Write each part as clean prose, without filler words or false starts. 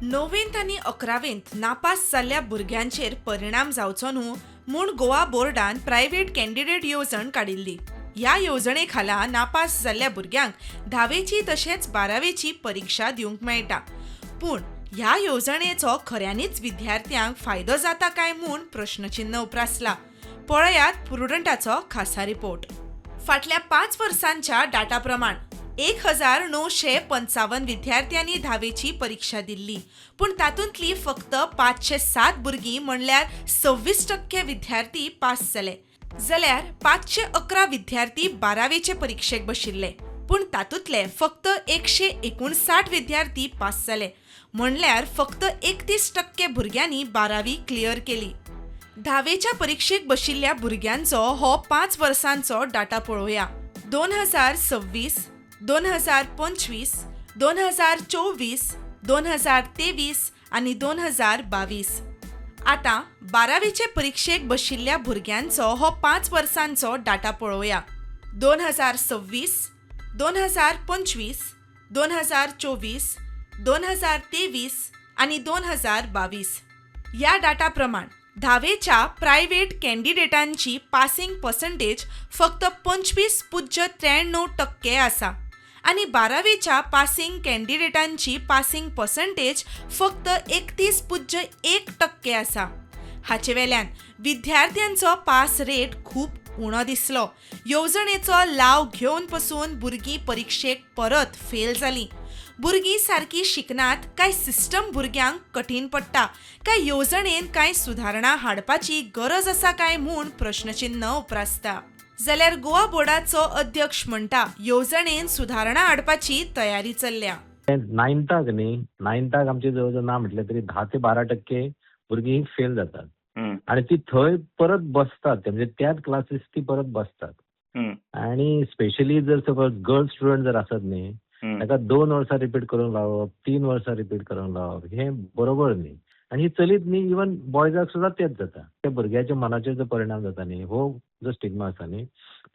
णवेंत आनी अकरावेंत नापास जाल्ल्या भुरग्यांचेर परिणाम जावचो न्हू म्हूण गोवा बोर्डान प्रायव्हेट कॅन्डिडेट येवजण काडिल्ली. ह्या येवजणे खाला नापास जाल्ल्या भुरग्यांक धावेची तशेंच बारावेची परिक्षा दिवंक मेळटा. पूण ह्या येवजणेचो खऱ्यांनीच विद्यार्थ्यांक फायदो जाता काय म्हूण प्रश्नचिन्न उप्रासला. पळयात प्रुडंटाचो खासा रिपोर्ट. फाटल्या 5 वर्सांच्या डाटा प्रमाण 1955 विद्यार्थ्यांनी धावेची परिक्षा दिल्ली, पूण तातूंतली फक्त 507 भुरगीं म्हणल्यार 26% विद्यार्थी पास जाले, जाल्यार 511 विद्यार्थी बारावेचे परिक्षेक बशिल्ले, पूण तातूंतले फक्त 159 विद्यार्थी पास जाले, म्हणल्यार फक्त 31% भुरग्यांनी बारावी क्लियर केली. धावेच्या परिक्षेक बशिल्ल्या भुरग्यांचो हो 5 वर्सांचो डाटा पळोवया. 2026, 2025, 2024, 2023 आनी 2022. आतां बारावेचे परिक्षेक बशिल्ल्या भुरग्यांचो हो 5 वर्सांचो डाटा पळोवया. 2026, 2025, 2024, 2023 आनी 2022. ह्या डाटा प्रमाण धावेच्या प्रायव्हेट कॅन्डिडेटांची पासिंग पर्संटेज फक्त 25.93% आसा आनी बारावेच्या पासिंग कॅन्डिडेटांची पासिंग पर्संटेज फक्त 31.1% आसा. हाचे वेल्यान विद्यार्थ्यांचो पास रेट खूब उणो दिसलो. येवजणेचो लाव घेवन पसून भुरगीं परिक्षेक परत फेल जालीं. भुरगीं सारकी शिकनात काय सिस्टम भुरग्यांक कठीण पडटा काय येवजणेन कांय सुदारणा हाडपाची गरज आसा काय म्हूण प्रश्नचिन्न उप्रासता. जाल्यार गोवा बोर्डाचो अध्यक्ष म्हणटा, येवजणेन सुदारणा हाडपाची तयारी चल्ल्या. नायन्थाक न्ही, नायन्थाक आमचे जवळ जवळ ना म्हटलें तरी 10 ते 12% भुरगीं फेल जातात आणि ती थंय परत बसतात, म्हणजे त्याच क्लासीस ती परत बसतात. आणि स्पेशली जर सपोज गर्ल्स स्टुडंट जर आसत न्ही, ताका 2 वर्सां रिपीट करूंक लावप, 3 वर्सां रिपीट करूंक लावप हें बरोबर न्ही. आनी ही चलीत न्ही, इवन बॉयजाक सुद्दां तेच जाता. त्या भुरग्याच्या मनाचेर जो परिणाम जाता न्ही, हो जो स्टिग्मा आसा न्ही,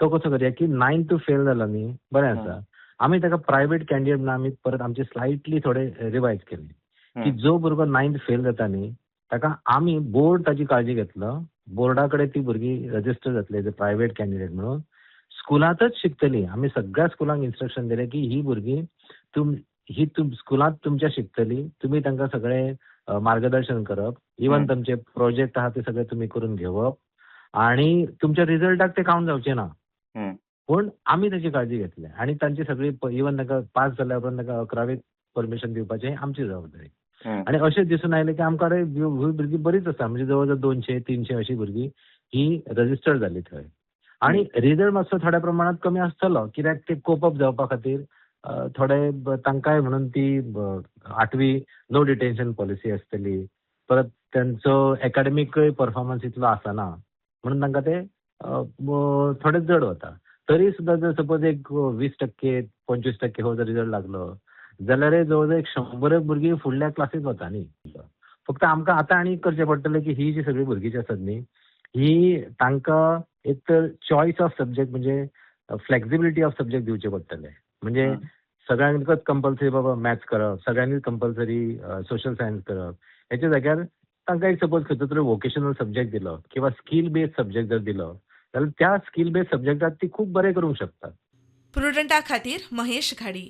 तो कसो करया की नायन्थ फेल जाला न्ही, बरें आसा, आमी ताका प्रायवेट कॅन्डिडेट म्हणून आमी परत आमचे स्लायटली थोडे रिवायज केले की जो भुरगो नायन्थ फेल जाता न्ही, ताका आमी बोर्ड ताची काळजी घेतलो. बोर्डा कडेन ती भुरगीं रजिस्टर जातली एज अ प्रायवेट कॅन्डिडेट म्हणून, स्कुलांतच शिकतली. आमी सगळ्या स्कुलांक इन्स्ट्रक्शन दिलें की ही भुरगीं ही स्कुलांत तुमच्या शिकतली, तुमी तांकां सगळें मार्गदर्शन करप, इवन तुमचे प्रोजेक्ट आहा ते सगळे तुमी करून घेवप आणि तुमच्या रिजल्टाक ते काउंट जावचे ना, पूण आमी ताची काळजी घेतली आनी तांची सगळी इवन तांकां पास जाल्या उपरांत तांकां अकरावेक परमिशन दिवपाचें आमची जबाबदारी. आनी अशें दिसून आयलें की आमकां ही भुरगीं बरीच आसा, म्हणजे जवळ जवळ 200-300 अशी भुरगीं ही रजिस्टर्ड जाली थंय. आनी रिजल्ट मातसो थोड्या प्रमाणांत कमी आसतलो, कित्याक ते कोप अप जावपा खातीर थोडे तांकांय म्हणून ती आठवी नो डिटेन्शन पॉलिसी आसतली, परत तांचो एकाडेमिकय परफॉर्मन्स इतलो आसना म्हणून तांकां ते थोडे जड वता. तरी सुद्दां जर सपोज एक 20% 25% हो जर रिजल्ट लागलो जाल्यार जवळ जवळ 100 भुरगीं फुडल्या क्लासीत वता न्ही. फक्त आमकां आतां आनी करचें पडटलें की ही जी सगळीं भुरगीं जी आसात न्ही, ही तांकां एक तर चॉयस ऑफ सब्जेक्ट म्हणजे फ्लेक्सिबिलिटी ऑफ सब्जेक्ट दिवचे पडटले. म्हणजे सगळ्यांकच कंपल्सरी बाबा मॅथ्स करप, सगळ्यांनीच कंपल्सरी सोशल सायन्स करप, हेच्या जाग्यार तांकां एक सपोज खंयचो तरी वोकेशनल सब्जेक्ट दिलो किंवा स्कील बेस्ड सब्जेक्ट जर दिलो जाल्यार त्या स्कील बेस्ड सब्जेक्टात ती खूब बरें करूंक शकतात. प्रुडंटा खातीर महेश घाडी.